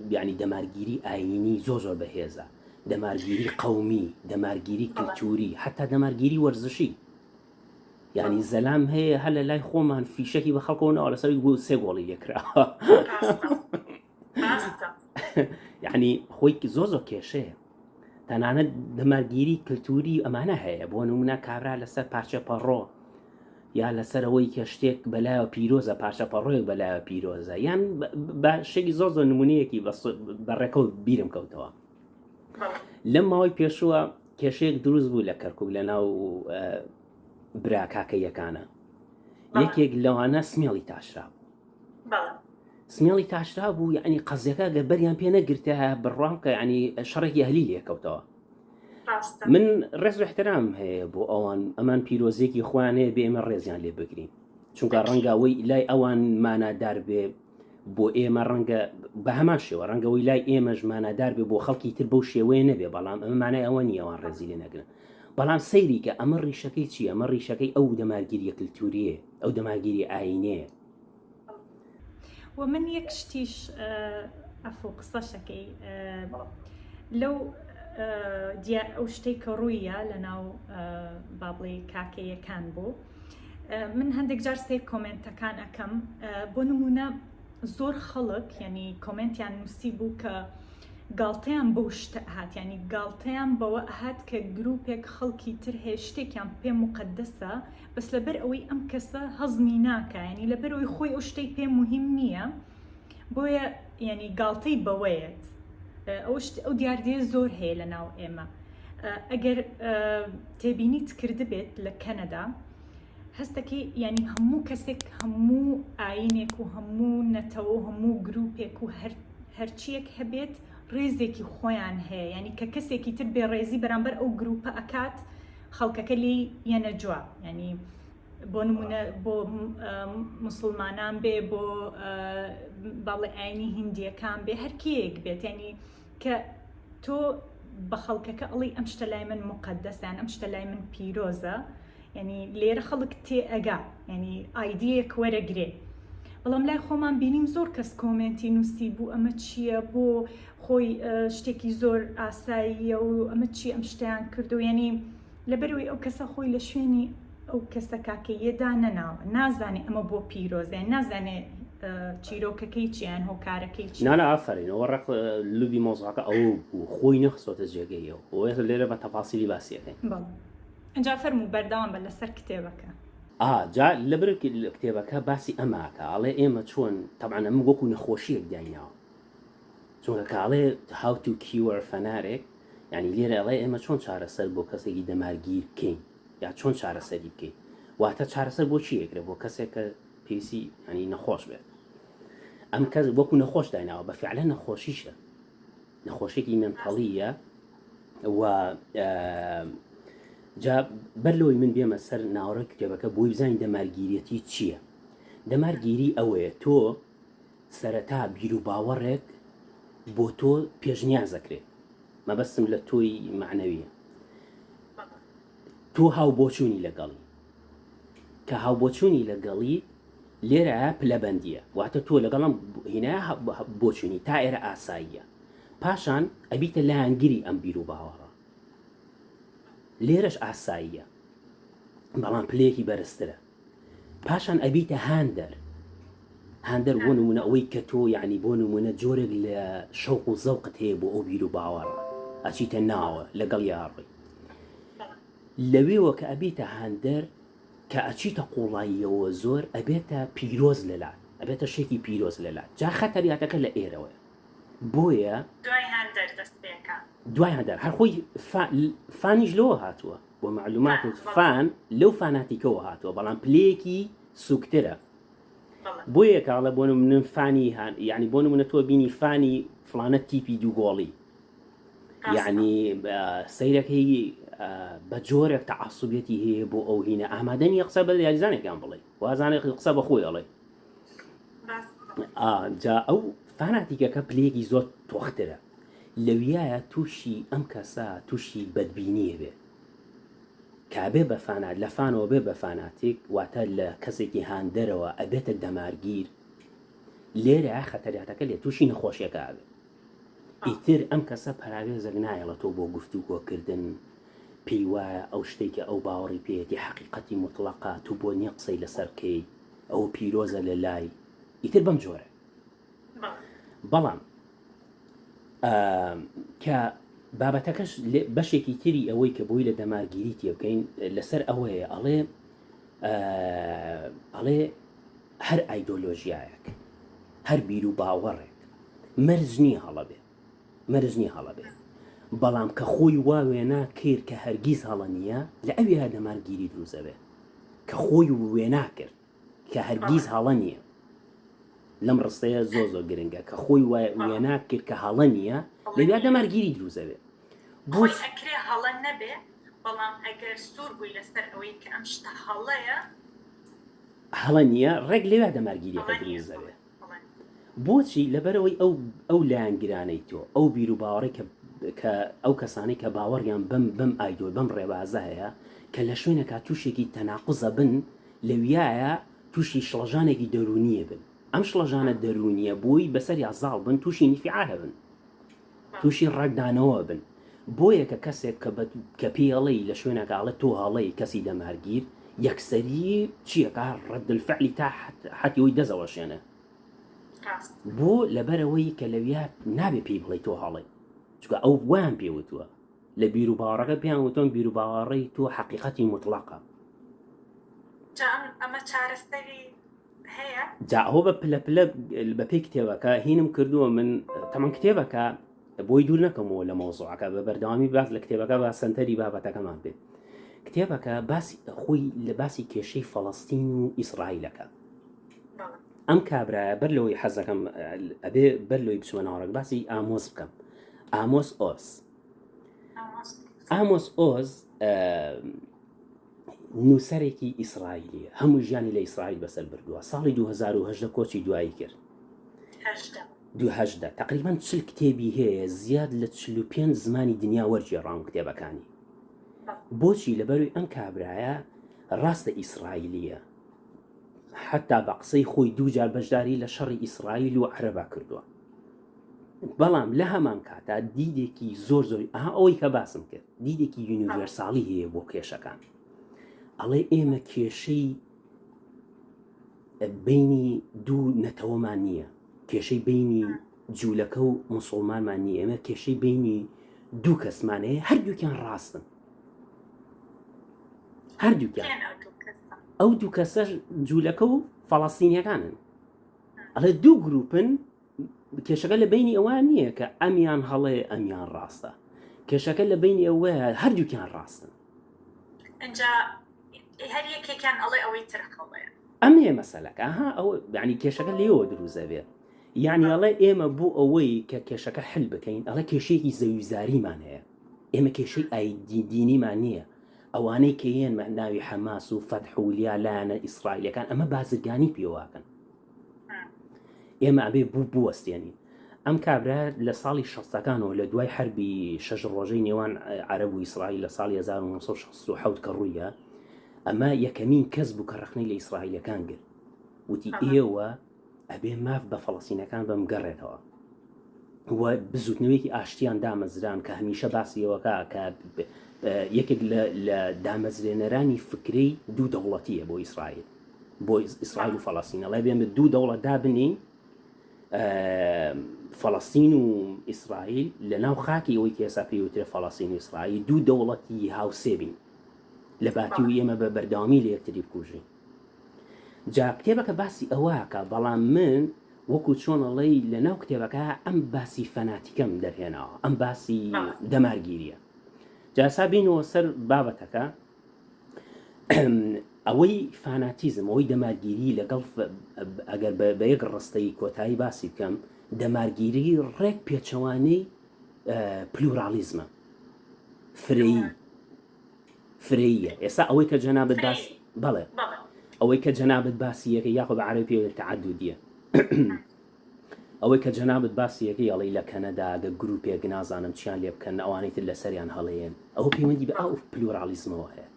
یعنی دەمارگیری ئاینی زۆر زۆر بەهێزە دەمارگیری قەومی دەمارگیری کللتوری حتا دەمارگیری وەرزشی یعنی زەلام هەیە هەر لە لای خۆمان فیشەکی بە خەڵکەوە ناوە لەسەر گۆ سێ گۆڵی لێکرا یعنی خۆی زۆر زۆر کێشەیە تەنانەت دەمارگیری کللتوری ئەمانە هەیە بۆ نمونە کابرا لەسەر پارچە پەڕۆ یا لەسەر ئەوەی کە شتێک بەلایەوە پیرۆزە پارچە پەڕۆیەک بەلایەوە پیرۆزە یان بە شتێکی زۆر زۆر نمونەیەکی بە ڕێکەوت بیرم کەوتەوە لەم ماوەی پێشووە کێشەیەک دروست بوو لە کەرکک لە ناو برا کاکەیەکانە یەکێک لەوانە سمێڵی تاشرا بوو سمێڵی تاشرا بوو یعنی قەزیەکە گەر بەریان پێ نەگرتە بڕوام کە ینی شەڕێکی ئەهلی لێکەوتەوە من ڕێز و احترام هەیە بۆ ئەوان ئەمان پیرۆزیەکی خۆیان هەیە بێ ئێمە ڕێزیان لێ بگرین چونکە ڕەنگە ئەوەی لای ئەوان مانادار بێ بۆ ئێمە ڕەنگە بە هەمان شێوە ڕەنگەوەی لای ئێمەش مانادار بێ بۆ خەڵکی تر بەو شێوەیە نەبێ بەڵام ئەمە مانای ئەوە نییە ئەوان ڕێزی لێ نەگرن. بەڵام سەیری کە ئەمە ڕیشەکەی چییە؟ ئەمە ڕیشەکەی ئەو دەمارگیریە کلتوریەیە، ئەو دەمارگیری ئایینەیە. وە من یەک شتیش عەفو قسەشەکەی لەو ئەو شتەی کە ڕوویە لە ناو با بڵێ کاکەیەکان بوو من هەندێک جار سەیر کۆمێنتەکان ئەەکەم بۆ نمونە زۆر خەڵک یعنی کۆمێنتیان نووسی بوو کە گاڵتەیان بەو شتە ئەهات یانی گاڵتەیان بەوە ئەهات کە گروپێک خەڵکی تر هەیە شتێکیان پێ موقەدەسە بەس لەبەر ئەوەی ئەم کەسە هەزمی ناکا یانی لەبەر ئەوەی خۆی ئەو شتەی پێ موهیم نییە بۆیە یانی گاڵتەی بەوەیەت ئەو شت ئەو دیاردەیە زۆر هەیە لە ناو ئێمە ئەگەر تێبینیت کردبێت لە کەنەدا هەستەکەی یانی هەموو کەسێک هەموو ئاینێک و هەموو نەتەوە و هەموو گروپێک و هەر هەرچیەک هەبێت ڕێزێکی خۆیان هەیە یعنی کە کەسێکی تر بێڕێزی بەرامبەر ئەو گروپە ئەکات خەڵکەکە لێی یەنە جواب یعنی بۆ نمونە بۆ مسلمانان بێ بۆ باڵێ ئاینی هندیەکان بێ هەرکێیەک بێت ینی کە تۆ بە خەڵکەکە ئەڵی ئەم شتە لای من مقدسە یان ئەم شتە لای من پیرۆزە یعنی لێرە خەڵک تێ ئەگا یعنی ئایدیەک وەرەگرێ بەڵام لای خۆمان بینیم زۆر کەس کۆمێنتی نووسی بوو ئەمە چییە بۆ خۆی شتێکی زۆر ئاساییە و ئەمە چی ئەم شتیان کردو یعنی لەبەرەوەی ئەو کەسە خۆی لە شوێنی ئەو کەسە کاکەییە دانەناوە نازانێ ئەمە بۆ پیرۆزە یان نازانێ چیرۆکەکەی چیە یان هۆکارەکەی چیە. نا نا ئافەرین ئەوە ڕێک لوبی مەوزوعەکە ئەوە بوو خۆی نەخستۆتە جێگەی ئەو ئەوەیە لێرە بە تەفاسیلی باسی ئەکەین. بەڵێ ئینجا فەرموو بەردەوام بە لەسەر کتێبەکە. ئا جا لەبەر کتێبەکە باسی ئەمە ئەکا ئەڵێ ئێمە چۆن تەبعەن ئەمە وەکو نەخۆشیەک دایناوە چونکە کە ئەڵێ how to cure fanatic یعنی لێرە ئەڵێ ئێمە چۆن چارەسەر بۆ کەسێکی دەمارگیر بکەین یا چۆن چارەسەری بکەین واتە چارەسەر بۆ چی ئەکرێ بۆ کەسێک کە پێویستی ینی نەخۆش بێت ئەم کەس وەکو نەخۆش دایناوە بە فعلە نەخۆشیشە نەخۆشێکی مێنتەڵیە و جا بەر لەوەی من بێمە سەر ناوەڕۆی کتێبەکە بۆی بزانین دەمارگیریەتی چییە دەمارگیری ئەوەیە تۆ سەرەتا بیروباوەڕێک بۆ تۆ پێشنیازەکرێت مەبەستم لە تۆی مەعنەویە تۆ هاوبۆچوونی لەگەڵی کە هاوبۆچوونی لەگەڵی لێرە پلەبەندیە واتە تۆ لەگەڵم هینا بۆچوونی تا ئێرە ئاساییە پاشان ئەبیتە لایەنگری ئەم بیر و باوەڕە لێرەش ئاساییە بەڵام پلەیەکی بەرزترە پاشان ئەبیتە هاندەر هاندەر بۆ نمونە ئەوەی کە تۆ یعنی بۆ نمونە جۆرێک لە شەوق و زەوقت هەیە بۆ ئەو بیر و باوەڕە ئەچیتە ناوە لەگەڵ یاڕۆی لەوێوە کە ئەبیتە هاندەر کە ئەچیتە قوڵاییەوە زۆر ئەبێتە پیرۆز لەلات ئەبێتە شێکی پیرۆز لەلات جا خەتەریاتەکە لە ئێرەوەیە بۆیە دوای هاندەر دەست پێکا دوای هاندەر هەر خۆی فانیش لەوە هاتووە بۆ مەعلوماتت فان لەو فاناتیکەوە هاتووە بەڵام پلەیەکی سوکترە بۆیە کاڵە بۆ منم فانی هان یعنی بۆ نمونە تۆ بینی فانی فلانە تیپی دوو گۆڵی یعنی سەیرەکەی بە جۆرێک تەعسوبیەتی هەیە بۆ ئەو هینە ئامادە نیە قسە بە یاریزانێکیان بڵێ وازانێک قسە بە خۆی ئەڵێ جا ئەو فاناتیکەکە پلەیەکی زۆر تۆخترە لەویایە تووشی ئەم کەسە تووشی بەدبینیە بێ کە ئەبێ بە فانات لە فانەوە بێ بە فاناتیک واتە لە کەسێکی هاندەرەوە ئەبێتە دەمارگیر لێرە خەتەریاتەکە لێ تووشی نەخۆشیەکە ئەبێ ئیتر ئەم کەسە پەراوێزێک نایەڵێتەوە بۆ گفتوگۆکردن پێی وایە ئەو شتێک کە ئەو باوەڕی پێیەتی حەقیقەتی موتڵەقە تو بۆ نییە قسەی لەسەر بکەی ئەوە پیرۆزە لە لای ئیتر بەم جۆرە بەڵام کە بابەتەکەش بەشێکی تری ئەوەی کە بۆی لە دەمارگیری تێبگەین لەسەر ئەوەیە ئەڵێ ئەڵێ هەر ئایدۆلۆژیایەک هەر بیر و باوەڕێک مەرج نییە هەڵە بێ مەرج نییە هەڵە بێ بەڵام کە خۆی وا وێنا کرد کە هەرگیز هەڵە نییە لە ئەویا دەمارگیری دروست ئەبێ کە خۆی وێنا کرد کە هەرگیز هەڵە نییە لەم ڕستەیە زۆر زۆر گرنگە کە خۆی وێنا کرد کە هەڵە نییە لەویا دەمارگیری دروست ئەبێ بۆ ئەکرێ هەڵە نەبێ بەڵام ئەگەر سوور بووی لەسەر ئەوەی کە ئەم شتە هەڵەیە هەڵە نییە ڕێک لەویا دەمارگیریەکە دروست دەبێ بۆچی لەبەرئەوەی ئەو ئەو لایەنگرانەی تۆ ئەو بیروباوەڕەی کە. کە ئەو کەسانەی کە باوەڕیان بەم بەم ئایدۆ بەم ڕێبازە هەیە کە لە شوێنێکا تووشێکی تەناقوزە بن لەویایە تووشی شڵەژانێکی دەروونیە بن ئەم شڵەژانە دەروونیە بۆی بەسەریا زاڵ بن تووشی ئینفیعالە بن تووشی ڕەگدانەوە بن بۆیە کە کەسێک کە بە کە پێی ئەڵێی لە شوێنێکا ئەڵێ تۆ هەڵەی کەسی دەمارگیر یەکسەری چیەکا ڕەد الفعلی تا حەتی ئەوی دەست ئەوەشێنێ بۆ لەبەرئەوەی کە لەویا نابێ پێی بڵێی تۆ هەڵەی چونکە ئەو وایان پێ وتووە لە بیر و باوەڕەکە پێیان وتۆن بیر و باوەڕی تۆ حەقیقەتی موتڵەقە. جا ئەمە چارەسەری هەیە؟ جا ئەوە بە پلە پلە بە پێی کتێبەکە هینم کردووە من تەمان کتێبەکە بۆی دوور نەکەمەوە لە مەوزوعەکە بە بەردەوامی باس لە کتێبەکە بە سەنتەری بابەتەکەمان بێت کتێبەکە باسی خۆی لە باسی کێشەی فەڵەستین و ئیسرائیلەکە ئەم کابرایە بەر لەوەی حەزەکەم ئەبێ بەر لەوەی بچمە ناوەڕۆک باسی ئامۆس بکەم ئامۆس ئۆز ئامۆس ئۆز نووسەرێکی ئیسرائیلیە هەموو ژیانی لە ئیسرائیل بەسەر بردووە ساڵی 2010 کۆچی دوایی کرد دوهەژدە تقریبان چل کتێبی هەیە زیاد لە 45 زمانی دنیا وەرگێڕاون کتێبەکانی بۆچی لەبەروی ئەم کابرایە ڕاستە ئیسرائیلیە حەتا بە قسەی خۆی دووجار بەشداری لە شەڕی ئیسرائیل و عەرەبا کردووە بەڵام لە هەمان کاتا دیدێکی زۆر زۆر ئەها ئەوەی کە باسم کرد دیدێکی universal ی هەیە بۆ کێشەکان ئەڵێ ئێمە کێشەی بینی دوو نەتەوەمان نییە کێشەی بینی جوولەکە و مسلمانمان نییە ئێمە کێشەی بینی دوو کەسمان هەیە هەردووکیان ڕاستن هەردووکیان ئەو دوو کەسەش جوولەکە و فەڵەستینیەکانن ئەڵێ دوو گروپن کێشەکە لە بینی ئەوە نییە کە ئەمیان هەڵەیە ئەمیان ڕاستە کێشەکە لە بینی ئەوەیە هەردووکیان ڕاستن ئەجا هەر یەکێکیان ئەڵێ ئەوەی تر هەڵەیە ئەمەیە مەسەلەکە ها ئەوە یعنی کێشەکە لێوە دروست ئەبێت یعنی ئەڵێ ئێمە بۆ ئەوەی کە کێشەکە حل بکەین ئەڵێ کێشەیەکی زەویزاریمان هەیە ئێمە کێشەی ئایدی دینیمان نییە ئەوانەی کە یەن ناوی حەماس و فەتح و لیا لایەنە ئیسرائیلەکان ئەمە بازرگانی پێواکەن ئێمە ئەبێ بوو بوەستێنین ئەم کابرا لە ساڵی شەستەکانەوە لە دوای حربی شەش ڕۆژەی نێوان عەرەب و ئیسرائیل لە ساڵی 1967 کە ڕوویە ئەمە یەکەمین کەس بوو کە ڕەخنەی لە ئیسرائیلەکان گرت وتی ئێوە ئەبێ ماف بە فەڵەستینەکان بەم گەڕێتەوە و بزوتنەوەیەکی ئاشتیان دامەزران کە هەمیشە باسی ئەوەکە کە یەکێک لە دامەزرێنەرانی فکرەی دوو دەوڵەتیە بۆ ئیسرائیل بۆ ئیسرائیل و فەڵەستین ئەڵێ بێن دوو دەوڵەت دابنین فەڵەستین و ئیسرائیل لە ناو خاکی ئەوەی کە ئێستا پێی وترێ فەڵەستین و ئیسرائیل دوو دەوڵەتی هاوسێ بین لە باتی و ئێمە بە بەردەوامی لە یەکتری بکوژین جا کتێبەکە باسی ئەوەکە بەڵام من وەکو چۆن ئەڵێی لە ناو کتێبەکە ئەم باسی فەناتیکەم دەرهێناوە ئەم باسی دەمارگیریە جا سا بینەوە سەر بابەتەکە ئەوەی فاناتیزم ئەوەی دەمارگیری لەگەڵ ئەگەر بە یەک ڕستەی کۆتایی باسی بکەم دەمارگیری ڕێک پێچەوانەی پلورالیزمە فرەیی فرەییە ئێستا ئەوەی کە جەنابت باس بەڵێ ئەوەی کە جەنابت باسی یەکە یاخۆ بە عەرەبی پێ تعددیە ئەوەی کە جەنابت باسی یەکەی ئەڵێی لە کەنەدا گە گروپێک نازانم چیان لێ بکەن ئەوانەی تر لەسەریان هەڵەیەن ئەوە پەیوەندی بە ئەو پلورالیزمەوە هەیە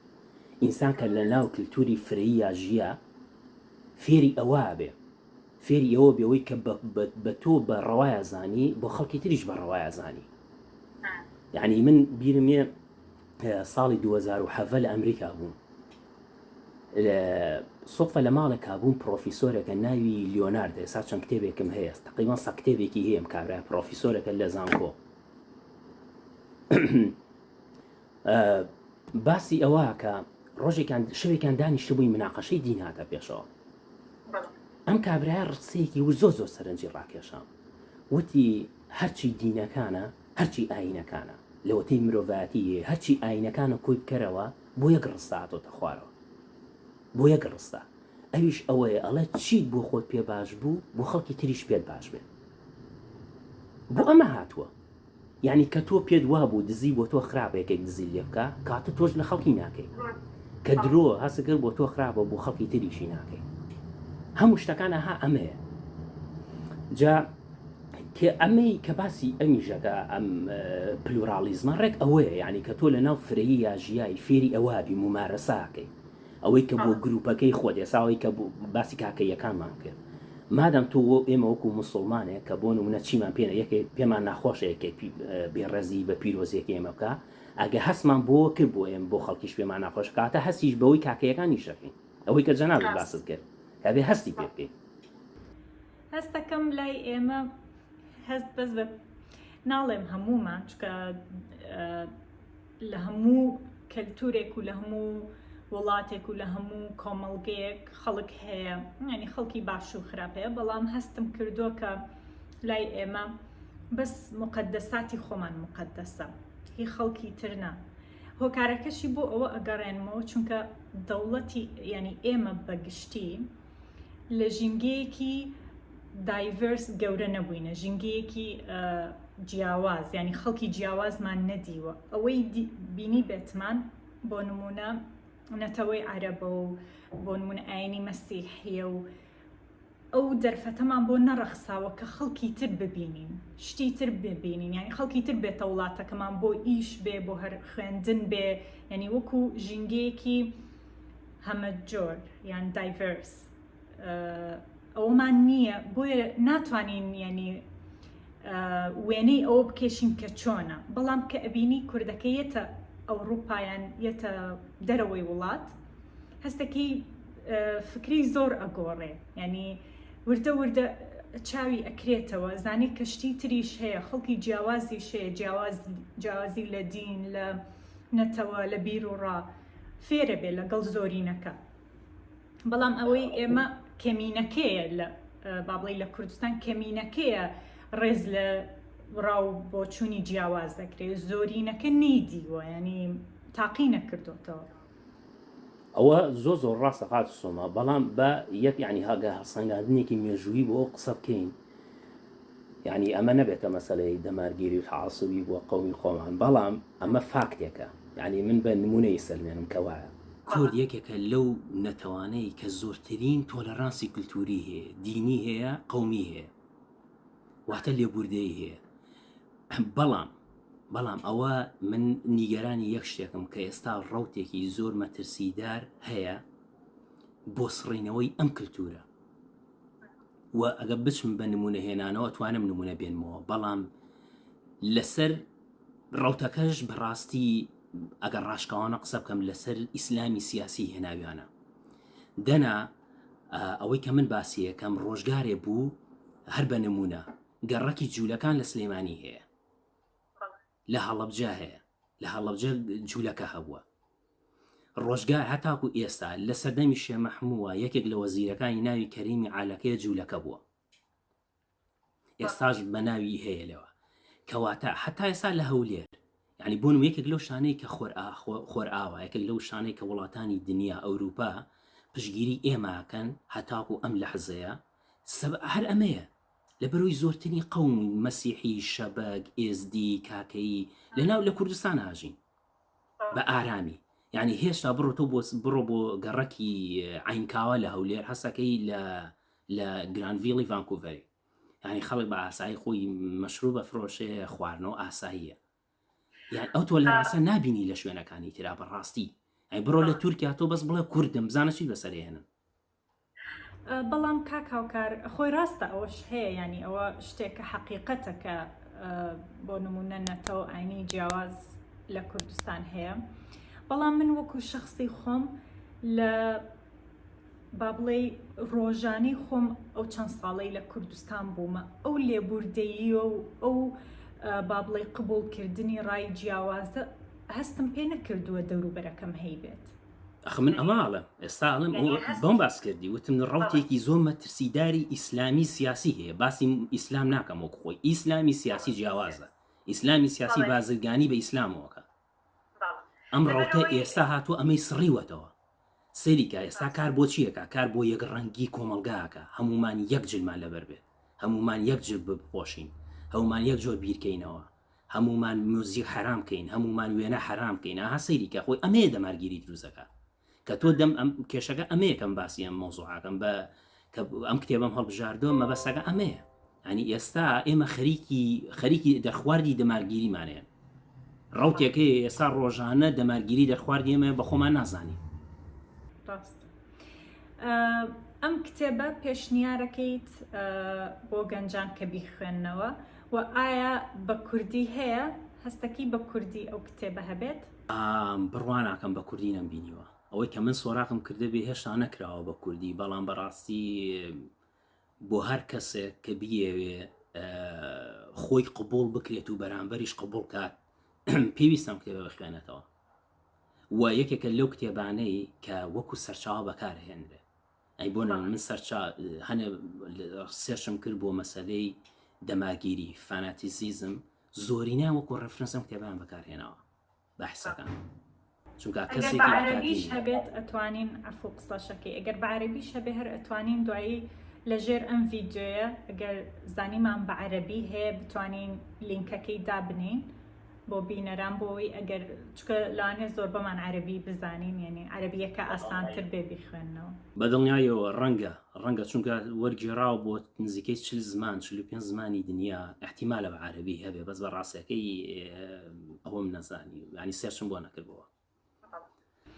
ئینسان کە لە ناو کلتوری فرەییا ژیا فێری ئەوە بێ فێری ئەوە بێ ئەوەی کە بە تۆ بە ڕەوایە زانی بۆ خەڵکی تریش بە ڕەوایە زانی یعنی من بیرم یە ساڵی 2017 لە ئەمریکا بووم سوتفە لە ماڵێکا بووم پرۆفیسۆرێکە ناوی لیۆنارد ئێستا چەند کتێبێکم هەیە تقریبا سە کتێبێکی هەیەم کابرا پرۆفیسۆرێکە لە زانکۆ باسی ئەوە کە ڕۆژێکان شەوێکان دانیشتبووی مناقەشەی دین هاتە پێشەوە ئەم کابرایە ڕقسەیەکی و زۆر زۆر سەرنجی ڕاکێشام وتی هەرچی دینەکانە هەرچی ئاینەکانە لەوەتەی مرۆڤایەتی هەیە هەرچی ئاینەکانە کۆی بکەرەوە بۆ یەک ڕستە هاتۆتە خوارەوە بۆ یەک ڕستە ئەویش ئەوەیە ئەڵێ چیت بۆ خۆت پێ باش بوو بۆ خەڵکی تریش پێت باش بێت بۆ ئەمە هاتووە یعنی کە تۆ پێت وابوو دزی بۆ تۆ خراپە یەکێک دزی لێ بکە کاتە تۆش لە خەڵکی ناکەی کە درۆ هەسەکرد بۆ تۆ خراپە بۆ خەڵکی تریشی ناکەی هەموو شتەکان ئەها ئەمەیە جا. کە ئەمەی کە باسی ئەمیشەکە ئەم پلورالیزمە ڕێک ئەوەیە یعنی کە تۆ لە ناو فرەیی یا ژیای فێری ئەوە بی مومارەساکەی ئەوەی کە بۆ گروپەکەی خۆت ئێستا ئەوەی کە باسی کاکەییەکانمان کرد مادام تۆ و ئێمە وەکو موسڵمانێک کە بۆ نمونە چیمان پێ یەکێک پێمان ناخۆشە یەکێک بێڕێزی بە پیرۆزیەکەی ئێمە بکا ئەگە هەستمان بۆ کرد بۆ ئێمە بۆ خەڵکیش پێمان ناخۆشە کاتە هەستیش بەوەی کاکەیەکانیش دەکەین ئەوەی کە جەنابت باست کرد کابێ هەستی پێ بکەین. هەستەکەم لای ئێمە هەست بەس بە ناڵێم هەموومان چکە لە هەموو کەلتورێک و لە هەموو وڵاتێک و لە هەموو کۆمەڵگەیەک خەڵک هەیە ینی خەڵکی باش و خراپ هەیە بەڵام هەستم کردووە کە لای ئێمە بەس مقدەساتی خۆمان مقدەسە هی خەڵکی تر نا هۆکارەکەشی بۆ ئەوە ئەگەڕێنمەوە چونکە دەوڵەتی ینی ئێمە بەگشتی لە ژینگەیەکی diverse گەورە نەبووینە ژینگەیەکی جیاواز ینی خەڵکی جیاوازمان نەدیوە ئەوەی بینی بێتمان بۆ نمونە نەتەوەی عەرەبە و بۆ نمونە ئاینی مەسیحیە و ئەو دەرفەتەمان بۆ نەڕەخساوە کە خەڵکی تر ببینین شتی تر ببینین یعنی خەڵکی تر بێتە وڵاتەکەمان بۆ ئیش بێ بۆ هەر خوێندن بێ یعنی وەکو ژینگەیەکی هەمەجۆر یان diverse ئەوەمان نییە بۆیە ناتوانین ینی وێنەی ئەوە بکێشین کە چۆنە بەڵام کە ئەبینی کوردەکە یەتە ئەوروپایان یەتە دەرەوەی وڵات هەستەکەی فکری زۆر ئەگۆڕێ ینی وردە وردە چاوی ئەکرێتەوە زانی کەشتی تریش هەیە خەڵکی جیاوازی شەیە جیاواز جیاوازی لە دین لە نەتەوە لە بیر و ڕا فێرە بێ لەگەڵ زۆرینەکە بەڵام ئەوەی ئێمە کەمینەکەیە لە با بڵێ لە کوردستان کەمینەکەیە ڕێز لە ڕاو بۆچوونی جیاواز دەکرێت زۆرینەکە نەیدیوە ینی تاقی نەکردوتەوە. ئەوە زۆر زۆر ڕاستە خاتوو سۆما بەڵام بە یەک یعنی هەگە هەڵسەنگاندنێکی مێژوویی بۆ ئەو قسە بکەین یعنی ئەمە نەبێتە مەسەلەی دەمارگیری و تەعاسوبی بۆ قەومی خۆمان بەڵام ئەمە فاکتێکە یعنی من بە نمونەی سەلمێنم کە وایە. کورد یەکێکە لەو نەتەوانەی کە زۆرترین تۆلەرانسی کلتوری هەیە، دینی هەیە، قەومی هەیە. واتە لێبوردەیی هەیە. بەڵام بەڵام ئەوە من نیگەرانی یەک شتێکم کە ئێستا ڕەوتێکی زۆر مەترسیدار هەیە بۆ سڕینەوەی ئەم کلتورە. و ئەگە بچم بە نمونە هێنانەوە توانم نمونە بێنمەوە بەڵام لەسەر ڕوتەکەش بەڕاستی ئەگەر ڕاشکاوانە قسە بکەم لەسەر ئیسلامی سیاسی هێناویانە دەنا ئەوەی کە من باسیەکەم ڕۆژگارێ بوو هەر بە نمونە گەڕەکی جوولەکان لە سلێمانی هەیە لە هەڵەبجە هەیە لە هەڵەبجە جوولەکە هەبووە ڕۆژگار هەتاکو ئێستا لە سەردەمی شێ مەحمووە یەکێک لە وەزیرەکانی ناوی کەریمی عالەکەیە جوولەکە بووە ئێستاش بە ناوی هەیە لەوە کەواتە هەتا ئێستا لە هەولێر یعنی بۆن یەکێک لەو شانەی کە خۆر ئاوا یەکێک لەو شانەی کە وڵاتانی دنیا ئەوروپا پشگیری ئێماکەن هەتاکو ئەم لەحزەیە هەر ئەمەیە لەبەرەوەی زۆرترین قەوم مەسیحی شەبەک ئێزدی کاکەیی لەناو لە کوردستان ئاژین بە ئارامی یعنی هێشتا بڕۆ تۆ بۆ بڕۆ بۆ گەڕەکی عینکاوە لە هەولێر هەسەکەی لە لە گرانڤیڵی ڤانکوڤەری یعنی خەڵک بە ئاسایی خۆی مەشروب ئەفرۆشێ خواردنەوە ئاساییە یان ئەو تۆ لە ڕاستە نابینی لە شوێنەکانی ترا بەڕاستی ئەی بڕۆ لە تورکیا تۆ بەس بڵێ کوردم بزانە چی بەسەرێنن بەڵام کاک هاوکار خۆی ڕاستە ئەوەش هەیە ینی ئەوە شتێکە حەقیقەتە کە بۆ نمونە نەتەوە ئاینی جیاواز لە کوردستان هەیە بەڵام من وەکو شخصی خۆم لە با بڵێ ڕۆژانەی خۆم ئەو چەند ساڵەی لە کوردستان بوومە ئەو لێبوردەیی و ئەو با بڵێ قبوڵکردنی ڕای جیاوازە هەستم پێ نەکردووە دەوروبەرەکەم هەیبێت. ئەخ من ئەمە ئەڵێم ئێستا ئەڵێم بۆم باس کردی وتم ڕەوتێکی زۆر مەترسیداری ئیسلامی سیاسی هەیە باسی ئیسلام ناکەم وەک خۆی ئیسلامی سیاسی جیاوازە ئیسلامی سیاسی بازرگانی بە ئیسلامەوەکە ئەم ڕەوتە ئێستا هاتووە ئەمەی سڕیوەتەوە سەیریکە ئێستا کار بۆ چیەکە کار بۆ یەک ڕەنگی کۆمەڵگاکە هەمومان یەک جلمان لەبەر بێت هەمومان یەک جل بپۆشین هەمومان یەک جۆر بیرکەینەوە هەموومان میوزیک حەرام کەین هەموومان وێنە حەرام کەین ئاها سەیری کە خۆی ئەمەیە دەمارگیری دروستەکە کە تۆ دەم ئەم کێشەکە ئەمەیە کەم باسی ئەم مەوزوعەکەم بە کە ئەم کتێبەم هەڵبژاردووە مەبەستەکە ئەمەیە. ینی ئێستا ئێمە خەریکی خەریکی دەرخواردی دەمارگیریمانەیە ڕوتێکەیە ئێستا ڕۆژانە دەمارگیری دەرخواردی ئێمە بە خۆمان نازانین. ڕاست ئەم کتێبە پێشنیارەکەیت بۆ گەنجان کە بیخوێننەوە و ئایا بە کوردی هەیە هەستەکی بە کوردی ئەو کتێبە هەبێت؟ بڕوا ناکەم بە کوردی نەمبینیوە ئەوەی کە من سۆراخم کردبێ هێشتا نەکراوە بە کوردی بەڵام بەڕاستی بۆ هەر کەسێک کە بیەوێ خۆی قبوڵ بکرێت و بەرامبەریش قبوڵ کات پێویستە ئەم کتێبە بخوێنێتەوە و یەکێکە لەو کتێبانەی کە وەکو سەرچاوە بەکارهێنرێ ئەی بۆ نمونە من سەرچا هەنێ search م کرد بۆ مەسەلەی دەمارگیری fanaticism زۆرینە وەکو reference ئەم کتێبیان بەکارهێناوە بەحسەکان چونکە ئەگەر کەسێکی بە عەرەبیش ئەکادیمی هەبێت ئەتوانین عەفو قسەشەکەی ئەگەر بە عەرەبیش هەبێ هەر ئەتوانین دوایی لە ژێر ئەم ڤیدیۆیە ئەگەر زانیمان بە عەرەبی هەیە بتوانین لینکەکەی دابنێین بۆ بینەران بۆ ئەوەی ئەگەر چونکە لەوانەیە زۆربەمان عەرەبی بزانین یعنی عەرەبیەکە ئاسانتر بێ بیخوێننەوە. بە دڵنیاییەوە ڕەنگە ڕەنگە چونکە وەرگێڕاوە بۆ نزیکەی 40 زمان 45 زمانی دنیا ئیحتیمالە بە عەرەبی هەبێ بەس بە ڕاستەکەی ئەوەم نەزانی یعنی search م بۆ نەکردبووە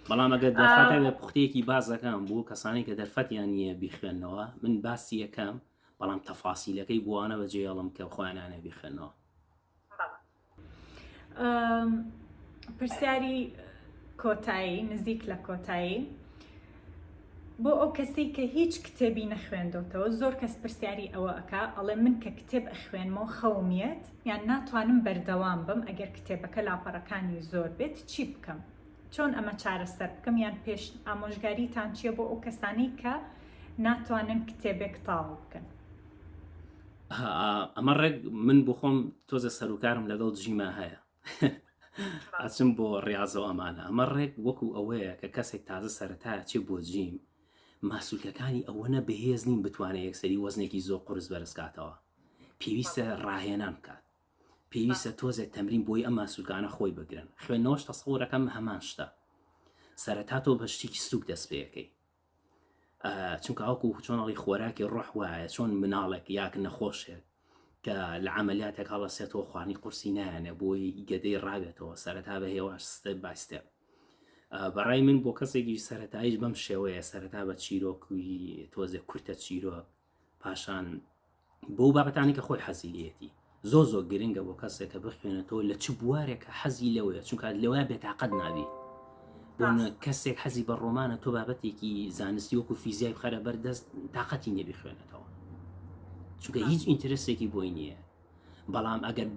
بەڵام ئەگەر دەرفەت هەبێ پوختەیەکی باس دەکەم بۆ کەسانی کە دەرفەتیان نییە بیخوێنەوە من باسی یەکەم بەڵام تەفاسیلەکەی بۆوانە بەجێڵم کە خۆیانانە بیخوێنەوە پرسیاری کۆتایی نزیک لە کۆتایی بۆ ئەو کەسەی کە هیچ کتێبی نەخوێندۆتەوە زۆر کەس پرسیاری ئەوە ئەکا ئەڵێ من کە کتێب ئەخوێنمەوە خەوم یەت یان ناتوانم بەردەوام بم ئەگەر کتێبەکە لاپەڕەکانی زۆر بێت چی بکەم چۆن ئەمە چارەسەر بکەم یان پێش ئامۆژگاریتان چییە بۆ ئەو کەسانەی کە ناتوانن کتێبێک تاو بکەن؟ ئەمە ڕێک من بخۆم تۆزە سەرکارم لەگەڵ جیما هەیە ئەچم بۆ ڕاضەوە ئەمانە ئەمە ڕێک وەکو ئەوەیە کە کەسێک تازە سەرەتا چێ بۆ gym ماسولکەکانی ئەوەنە بەهێز نین بتوانێت یەکسەری وەزنێکی زۆر قورس بەرزکاتەوە پێویستە ڕاهێنان بکات پێویستە تۆزێک تەمرین بۆی ئەم ماسولکانە خۆی بگرن خوێندنەوەش تەسەورەکەم هەمان شتە سەرەتا تۆ بە شتێکی سوک دەست پێەکەی چونکە ئەوکو چۆنەڵی خۆراکی ڕۆح وایە چۆن مناڵێک یاک نەخۆشێک کە لە عملیاتێک هەڵەسێتەوە خوانی قورسی نایەنێ بۆی گەدەی ڕاوێتەوە سەرەتا بە هێواش step by step بەڕای من بۆ کەسێکی سەرەتاییش بەم شێوەیە سەرەتا بە چیرۆکی تۆزێک کورتە چیرۆک پاشان بۆ بابەتانی کە خۆی حەزی لێتی زۆر زۆر گرنگە بۆ کەسێک کە بخوێنێتەوە لە چ بوارێک حەزی لەوەیە چونکە لەوە بێتاقەت نابی بۆ کەسێک حەزی بە ڕۆمانە تۆ بابەتێکی زانستی وەکو فیزیای بخەرە بەر دەست تااقەتی نیە بیخوێنێتەوە چونکە هیچ interest ێکی بۆی نییە بەڵام ئەگەر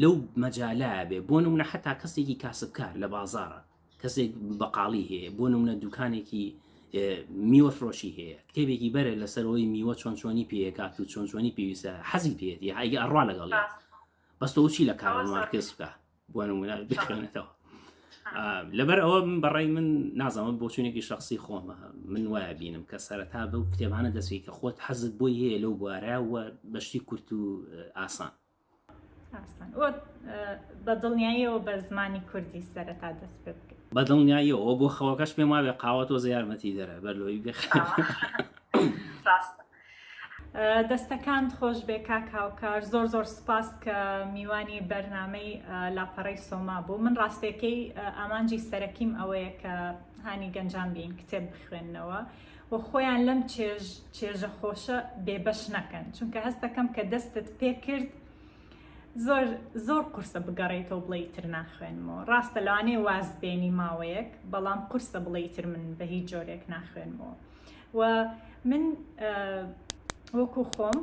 لەو مەجالە بێ بۆ نمونە حتا کەسێکی کاسبکار لە بازارە کەسێک بەقاڵی هەیە بۆ نمونە دوکانێکی میوە فرۆشی هەیە کتێبێکی بەرە لەسەرەوەی میوە چۆن چۆنی پێکات و چۆن چۆنی پێویستە حەزی پێێتی ئەگە ئەڕوا لەگەڵ بەس تۆ چی لە کارل مارکس بکە بۆ نمونە بخوێنێتەوە لەبەر ئەوە من بەڕای من نازانم بۆچوونێکی شخصی خۆمە من وایە بینم کە سەرەتا بەو کتێبانە دەستی کە خۆت حەزت بۆی هەیە لەو بوارە و بەشتی کورت و ئاسان ئاسان بە دڵنیاییەوە بە زمانی کوردی سەرەتا دەست پێ بکەیت بە دڵنیاییەوە بۆ خەوەکەش پێم وابێ قاوە تۆزە یارمەتی دەرە بەر لۆی بێ ڕاستە دەستەکانت خۆش بێ کاک هاوکار زۆر زۆر سپاس کە میوانی بەرنامەی لاپەڕەی سۆما بوو من ڕاستەکەی ئامانجی سەرەکیم ئەوەیە کە هانی گەنجان بین کتێب بخوێننەوە و خۆیان لەم چێژ چێژە خۆشە بێبەش نەکەن چونکە هەستەکەم کە دەستت پێکرد زۆر زۆر قورسە بگەڕێیتەوە بڵێ ئیتر ناخوێنمەوە ڕاستە لەوانەیە واز بێنی ماوەیەک بەڵام قورسە بڵێ ئیتر من بە هیچ جۆرێک ناخوێنمەوە و من وەکو خۆم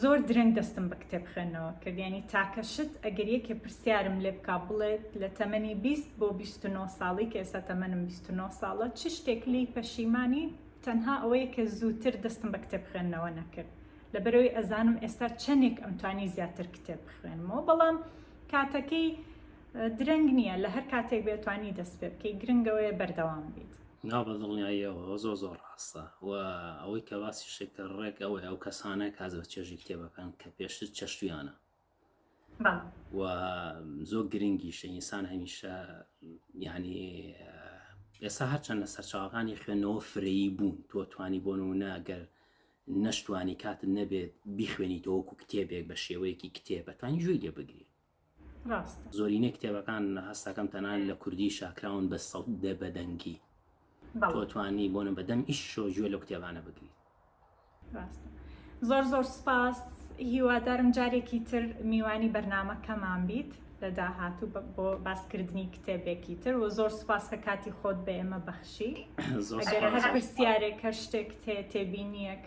زۆر درەنگ دەستم بە کتێب خوێندنەوە کرد ینی تاکە شت ئەگەر یەکێ پرسیارم لێ بکا بڵێت لە تەمەنی 20 بۆ 29 ساڵی کە ئێستا تەمەنم 29 ساڵە چ شتێک لێی پەشیمانی تەنها ئەوەیە کە زووتر دەستم بە کتێب خوێندنەوە نەکرد لەبەرئەوەی ئەزانم ئێستا چەندێک ئەمتوانی زیاتر کتێب بخوێنمەوە بەڵام کاتەکەی درەنگ نییە لە هەر کاتێک بێتوانی دەست پێ بکەی گرنگەوەیە بەردەوام بیت. نا بە دڵنیاییەوە زۆر زۆر ڕاستە و ئەوەی کە باسی شتێک ڕێک ئەوەیە ئەو کەسانە کاز بە چێژی کتێبەکان کە پێشتر چەشتویانە و زۆر گرنگیشە ئینسان هەمیشە یعنی ئێستا هەرچەند لە سەرچاوەکانی خوێندنەوە فرەیی بوون تۆ توانی بۆ نمونە ئەگەر نەشتوانی کاتت نەبێت بیخوێنیتەوە وەکو کتێبێک بە شێوەیەکی کتێب ئەتوانی گوێی لێ بگری. ڕاستە. زۆرینەی کتێبەکان هەستەکەم تەنانەت لە کوردیشا کراون بە سەوت بە دەنگی. تۆ بەڵێ. توانی بۆنە بە دەم ئیشەوە گوێ لەو کتێبانە بگریت. ڕاستە. زۆر زۆر سپاس هیوادارم جارێکی تر میوانی بەرنامەکەمان بیت لە داهاتوو بۆ باسکردنی کتێبێکی تر و زۆر سپاس کە کاتی خۆت بە ئێمە بەخشی زۆر ئەگەر هەر سپاس. پرسیارێک هەر شتێک تێ تێبینیەک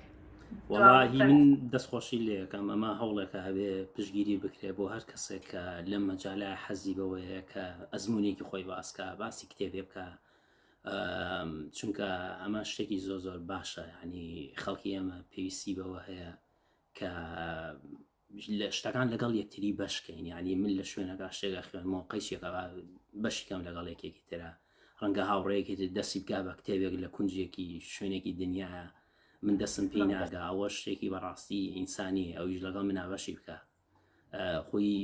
وەڵاهی دوابخەر. من دەستخۆشی لێ ئەکەم ئەمە هەوڵێکە هەبێ پشتگیری بکرێ بۆ هەر کەسێک کە لەم مەجالە حەزی بەوەیە کە ئەزمونێکی خۆی باسکە باسی کتێبێ بکە چونکە ئەمە شتێکی زۆر زۆر باشە ینی خەڵکی ئێمە پێویستی بەوە هەیە کە لە شتەکان لەگەڵ یەکتری بەشکەین یعنی من لە شوێنەکە شتێکە خوێنمەوە قەیچێکە بەشی کەم لەگەڵ یەکێکی ترە ڕەنگە هاوڕێیەکی تر دەستی بکا بە کتێبێک لە کونجێکی شوێنێکی دنیاە من دەستم پێی ناگا ئەوە شتێکی بەڕاستی ئینسانی ئەویش لەگەڵ منا بەشی بکە خۆی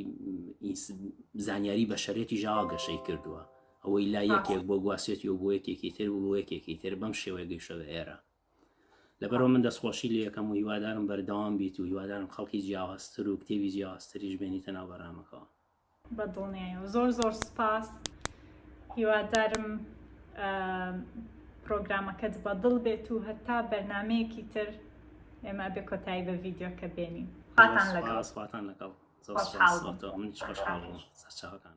زانیاری بەشەرێتی ژاوە گەشەی کردووە ئەوەی لا یەکێک بۆ گواسێتی و بۆ یەکێکی تر و بۆ یەکێکی تر بەم شێوەیە گەیشتە بە ئێرە لەبەرەوە من دەستخۆشی لێ یەکەم و هیوادارم بەردەوام بیت و هیوادارم خەڵکی جیاوازتر و کتێبی جیاوازتریش بێنیتە ناو بەرنامەکەوە. بە دڵنیایەوە زۆر زۆر سپاس هیوادارم پرۆگرامەکەت بە دڵ بێت و هەتا بەرنمەیەکی تر ئێمە بێ کۆتایی بە ڤیددیوکە بێنین خواتان لەگەڵ خواتان لەگەڵ زۆر سپاس منیش خۆشحاڵ بووم سەرچاوەکان.